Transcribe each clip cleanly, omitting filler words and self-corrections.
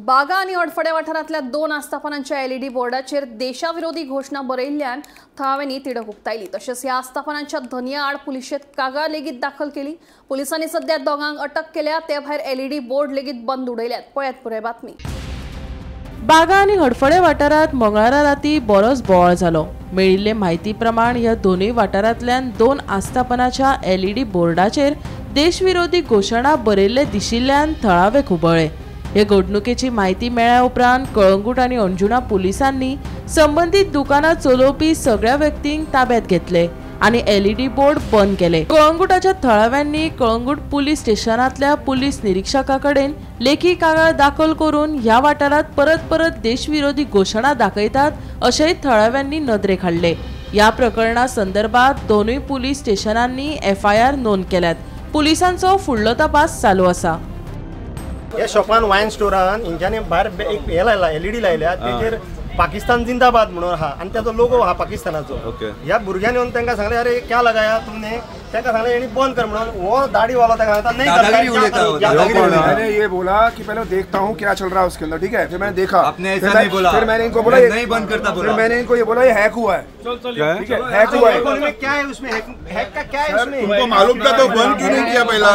बागा आनी अडफड्या वाठारांतल्या 2 आस्थापनांच्या एलईडी बोर्डाचेर देशाविरोधी घोशणा बरयिल्ल्यान थळाव्यांनी तिडक उक्तायली. तशेंच ह्या आस्थापनांच्या धनया आड पुलिशेंत कागाळ लेगीत दाखल केली. पुलिसांनी सध्या दोगांक अटक केल्या. ते भायर एलईडी बोर्ड लेगीत बंद उडयल्यात. पळयात पुराय बातमी. बागा आनी हडफडे वाठारांत मंगळारा राती बरोच बोवाळ जालो. मेळिल्ले म्हायती प्रमाण ह्या दोनूय वाठारांतल्यान 2 आस्थापनाच्या एलईडी बोर्डाचेर देशविरोधी घोशणा बरयल्ले दिशिल्ल्यान थळावे खुबळ्ळे. हे घडणुकेची म्हायती मेळ्ळ्या उपरांत कळंगूट आनी अंजुणा पुलिसांनी संबंदीत दुकानां चलोवपी सगळ्या व्यक्तींक ताब्यात घेतले आनी एलईडी बोर्ड बंद केले. कळंगूटाच्या थळाव्यांनी कळंगूट पुलीस स्टेशनांतल्या पुलीस निरीक्षका कडेन लेखी कागाळ दाखल करून ह्या वाठारांत परत परत देशविरोधी घोशणा दाखयतात अशेंय थळाव्यांनी नदरेक हाडले. ह्या प्रकरणा संदर्भात दोनूय पुलीस स्टेशनांनी एफआयआर नोंद केल्यात. पुलिसांचो फुडलो तपास चालू आसा. ह्या शॉपान वायन स्टोरान हेंच्यांनी भायर एक हे लायला, एलईडी लायल्या, तेजेर पाकिस्तान जिंदाबाद म्हणून आहा आनी त्याचो लोगो आहा पाकिस्तानाचो. ह्या भुरग्यांनी येवन तांकां सांगलें, अरे क्या लगाया तुमने? तांकां सांगलें हेणी बंद कर म्हणून. वो दाढ़ी वाला तांकां सांगता नहीं करता. मैंने ये बोला कि पहले देखता हूँ क्या चल रहा है उसके अंदर, ठीक है. फिर मैंने देखा, आपने ऐसा नहीं बोला. फिर मैंने इनको बोला नहीं बंद करता बोला. फिर मैंने इनको ये बोला ये हैक हुआ है, ठीक है, हैक हुआ है. क्या है उसमें हैक का क्या है उसमें? तुमको मालूम था तो बंद क्यों नहीं किया? पहला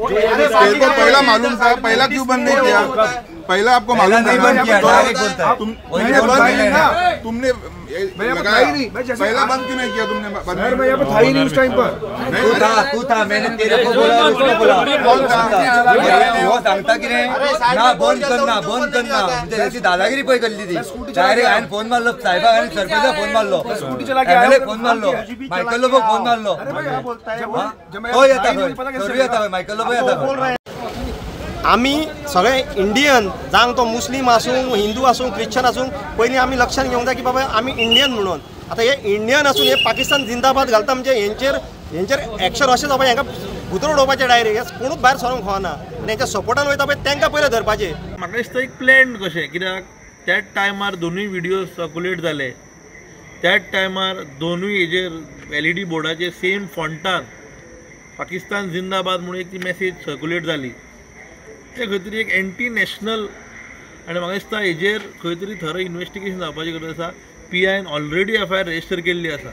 तेरे को पहला मालूम था, पहला क्यों बंद नहीं किया? पहला आपको मालूम नहीं बंद किया, डायरेक्ट बोलता है तुमने बंद नहीं ना, तुमने लगाया नहीं. पहला बंद क्यों नहीं किया तुमने? सर मैं यहाँ पर था ही नहीं उस टाइम पर. तू था, मैंने तेरे को बोला, उसको बोला. वो सांगता की रे ना बंद करना, बंद करना. म्हणजे दादागिरी पळय केल्ली ती. डायरेक्ट हांवें फोन मारलो साहेबाक आनी सरपंचाक फोन मारलो, एमएलए फोन मारलो, मायकल लोबो फोन मारलो. तो येता खंय, सरू येता खंय, मायकल लोबो येता खंय. आमी सगळे इंडियन, जावं तो मुस्लीम आसूं, हिंदू आसूं, क्रिश्चन आसूं, पयलीं आमी लक्षांत घेवंक जाय की बाबा आमी इंडियन म्हणून. आतां हे इंडियन आसून हे पाकिस्तान जिंदाबाद घालता म्हणजे हेंचेर हेंचेर एक्शन अशें जावपाचें, हेंकां भितर उडोवपाचें डायरेक्ट. हे कोणूच भायर सरोंक फावना आनी हेंच्या सपोर्टान वयता पळय तांकां पयलें धरपाचें. म्हाका दिसता एक प्लॅन कशें, कित्याक त्याच टायमार दोनूय विडियो सर्कुलेट जाले, त्याच टायमार दोनूय हेजेर एलईडी बोर्डाचेर सेम फॉन्टान पाकिस्तान जिंदाबाद म्हणून एक ती मॅसेज सर्कुलेट जाली. ते खंय तरी एक एंटी नॅशनल आनी म्हाका दिसता हेजेर खंय तरी थरो इन्वेस्टिगेशन जावपाची गरज आसा. P ion already FIR register केल्ली आसा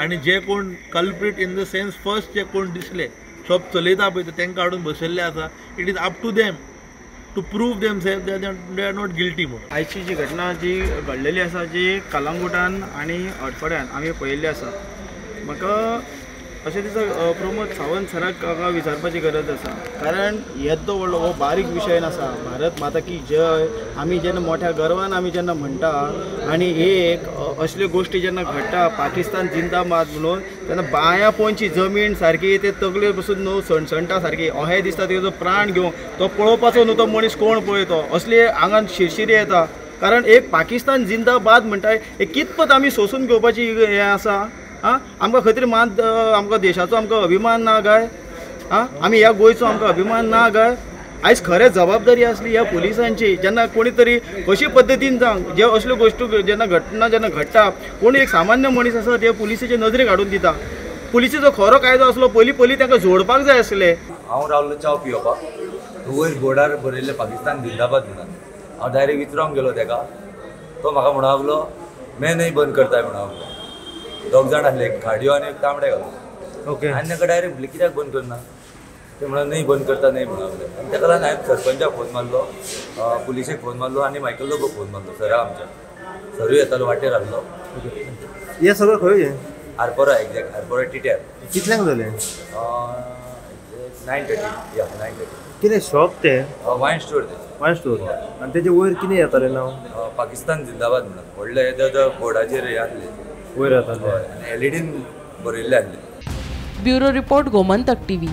आनी जे कोण culprit in the sense first जे कोण दिसले शॉप चलयता पळय तांकां हाडून बसयल्ले आसा. It is up to them to prove themselves they are not guilty म्हणून. आयची जी घटना जी घडलेली आसा, जी कलंगूटान आनी अडफड्यान आमी पळयल्ली आसा, म्हाका अशें दिसता प्रमोद सावंत सराक विचारपाची गरज आसा. कारण येदो व्हडलो हो बारीक विशय नासा. भारत माता की जय आमी जेन्ना मोठ्या गर्वान आमी जेन्ना म्हणटा आनी एक असल्यो गोश्टी जेन्ना घडटा पाकिस्तान जिंदाबाद म्हणून, तेन्ना बांया पोंची जमीन सारकी ते तकले पसून न्हू सणसणटा सारकी अहें दिसता. तेजो प्राण घेवंक तो पळोवपाचो न्हू तो मनीस कोण पळय तो असली आंगान शिरशिरी येता. कारण एक पाकिस्तान जिंदाबाद म्हणटा हे कितपत आमी सोसून घेवपाची हें आसा. आं, आमकां खंय तरी मात आमकां देशाचो आमकां अभिमान ना काय? आं, आमी ह्या गोंयचो आमकां अभिमान ना काय? आयज खरें जबाबदारी आसली ह्या पुलिसांची. जेन्ना कोणी तरी कशी पद्दतीन जावं जे असल्यो गोश्टी जेन्ना घटना जेन्ना घडटा, कोणी एक सामान्य मनीस आसा ते पुलिसेचे नदरेक हाडून दिता. पुलिसेचो खरो कायदो आसलो पयलीं पयलीं तांकां जोडपाक जाय आसलें. हांव रावलो च्याव पिवपाक, वयर बोर्डार बरयल्लें पाकिस्तान जिंदाबाद म्हणून. हांव डायरेक्ट विचारूंक गेलो ताका, तो म्हाका म्हणूंक लागलो मैं नहीं बंद करता म्हणूंक लागलो. दोग जाण आसले, एक खाडयो आनी एक तांबडे घालून. ओके, आनी ताका डायरेक्ट म्हणलें कित्याक बंद करना? ते म्हणून नाही बंद करता नाही म्हणून लागले. आनी ताका लागून हांवें सरपंचाक फोन मारलो, पुलिसेक फोन मारलो आनी मायकल लोबोक फोन मारलो. सरा आमच्या सरूय येतालो वाटेर आसलो. हें सगळें खंय? आरपोरा, एक्झॅक्ट आरपोरा टिट्यार. कितल्यांक जालें? 9:30. या 9:30. कितें शॉप तें? वायन स्टोर तें. वायन स्टोर. आनी तेजे वयर कितें येतालें नांव? पाकिस्तान जिंदाबाद म्हणून व्हडलें बोर्डाचेर हें आसलें वयर येतालें, एलईडीन बरयल्लें आसलें. Bureau report, Gomantak TV.